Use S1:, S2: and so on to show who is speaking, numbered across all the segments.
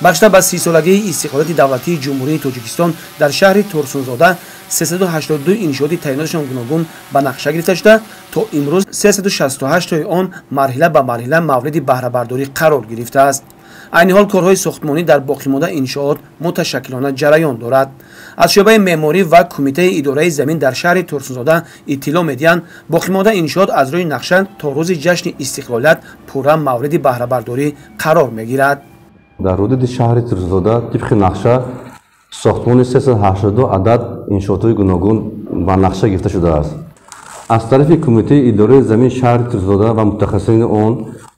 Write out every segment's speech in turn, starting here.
S1: Бахшида ба 30-солагии истиқлолияти давлатии Ҷумҳурии Тоҷикистон дар шаҳри Турсунзода 382 иншооти таъиноташон гуногун ба нақша гирифта шуда, то имрӯз 368тои он марҳила ба марҳила мавриди баҳрабардорӣ қарор гирифтааст. Айни ҳол корҳои сохтмонӣ дар боқимонда иншоот муташаккилона ҷараён дорад. Аз шӯъбаи меъморӣ ва кумитаи идораи замин дар шаҳри Турсунзода иттилоъ медиҳанд, боқимонда иншоот аз рӯи нақша то рӯзи ҷашни истиқлолият пурра мавриди баҳрабардорӣ қарор мегирад.
S2: Дар ҳудуди шаҳри Турсунзода тибқи нақша сохтмони 382 адад иншоотҳои гуногун ба нақша гирифта шудааст. Аз тарафи кумитаи идораи замин шаҳри Турсунзода ва мутахассисони он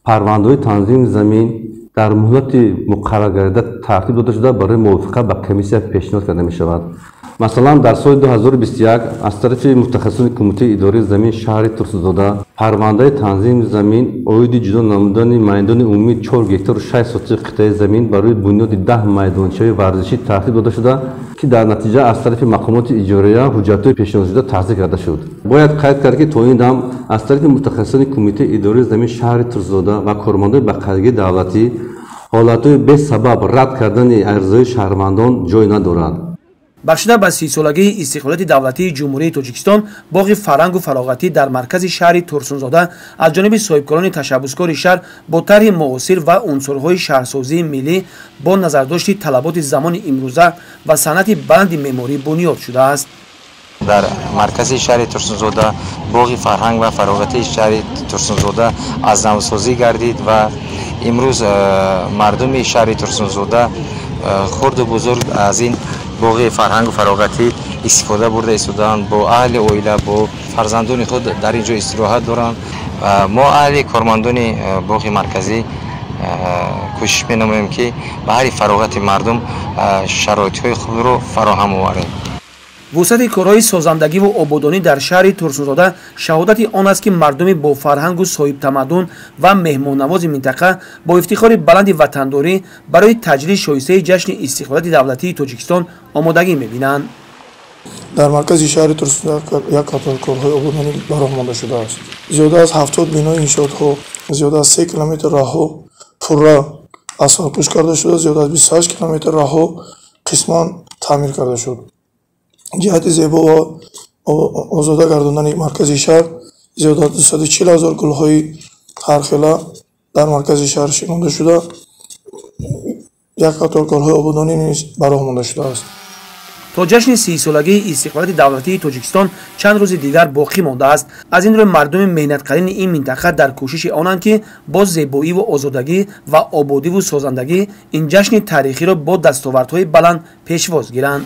S2: парвандаҳои танзими замин дар муҳлати муқарраргардида тартиб дода шуда, барои мувофиқа ба комиссия пешниҳод карда мешавад. Масалан, дар соли 2021 аз тарафи мутахассисони кумитаи идораи замин шаҳри Турсунзода парвандаи танзими замин оиди ҷудо намудани майдони умумии 4 гектару 6 сотих қитъаи замин барои бунёди 10 майдончаи варзишӣ тартиб дода шуда, ки дар натиҷа аз тарафи мақомоти иҷория ҳуҷҷатҳои пешниҳодшуда тасдиқ карда шуд. Бояд қайд кард, ки то ин дам аз тарафи мутахассисони кумитаи идораи замин шаҳри Турсунзода ва кормандони ба қайдгирии давлатӣ ҳолатҳои бесабаб рад кардани аризаҳои шаҳрвандон ҷой надорад.
S1: Бахшида ба 30-солагии истиқлолияти давлатии Ҷумҳурии Тоҷикистон боғи фарҳангу фароғатӣ дар маркази шаҳри Турсунзода аз ҷониби соҳибкорони ташаббускори шаҳр бо тарҳи муосир ва унсурҳои шаҳрсозии миллӣ бо назардошти талаботи замони имрӯза ва санъати баланди меъморӣ бунёд шудааст.
S3: Дар маркази шаҳри Турсунзода боғи фарҳанг ва фароғатии шаҳри Турсунзода аз навсозӣ гардид ва имрӯз мардуми шаҳри Турсунзода хурду бузург аз ин боғи фарҳангу фароғатӣ истифода бурда истодаанд, бо аҳли оила, бо фарзандони худ дар ин ҷо истироҳат доранд. Мо аҳли кормандони боғи марказӣ кӯшиш менамоем, ки ба ҳари фароғати мардум шароитҳои хубро фароҳам оварем.
S1: Вусъати корҳои созандагиву ободонӣ дар шаҳри Турсунзода шаҳодати он аст, ки мардуми бофарҳангу соҳибтамаддун ва меҳмоннавози минтақа бо ифтихори баланди ватандорӣ барои таҷлили шоистаи ҷашни истиқлолияти давлатии Тоҷикистон омодагӣ мебинанд.
S4: Дар маркази шаҳри Турсунзода як қатор корҳои ободонӣ ба роҳ монда шудааст. Зиёда аз 70 бинои иншоотҳо, зиёда аз 3 километр роҳҳо пурра асфалтпӯш карда шуда, зиёда аз 28 километр роҳҳо қисман таъмир карда шуд. Ҷиҳати зебо ва озода гардондани маркази шаҳр зиёда аз 240 ҳазор гулҳои ҳархела дар маркази шаҳр шинонда шуда, як қатор корҳои ободонӣ низ ба роҳ монда шудааст.
S1: То ҷашни 30-солагии истиқлолияти давлатии Тоҷикистон чанд рӯзи дигар боқӣ мондааст. Аз ин рӯ мардуми меҳнатқарини ин минтақа дар кӯшиши онанд, ки бо зебоиву озодагӣ ва ободиву созандагӣ ин ҷашни таърихиро бо дастовардҳои баланд пешвоз гиранд.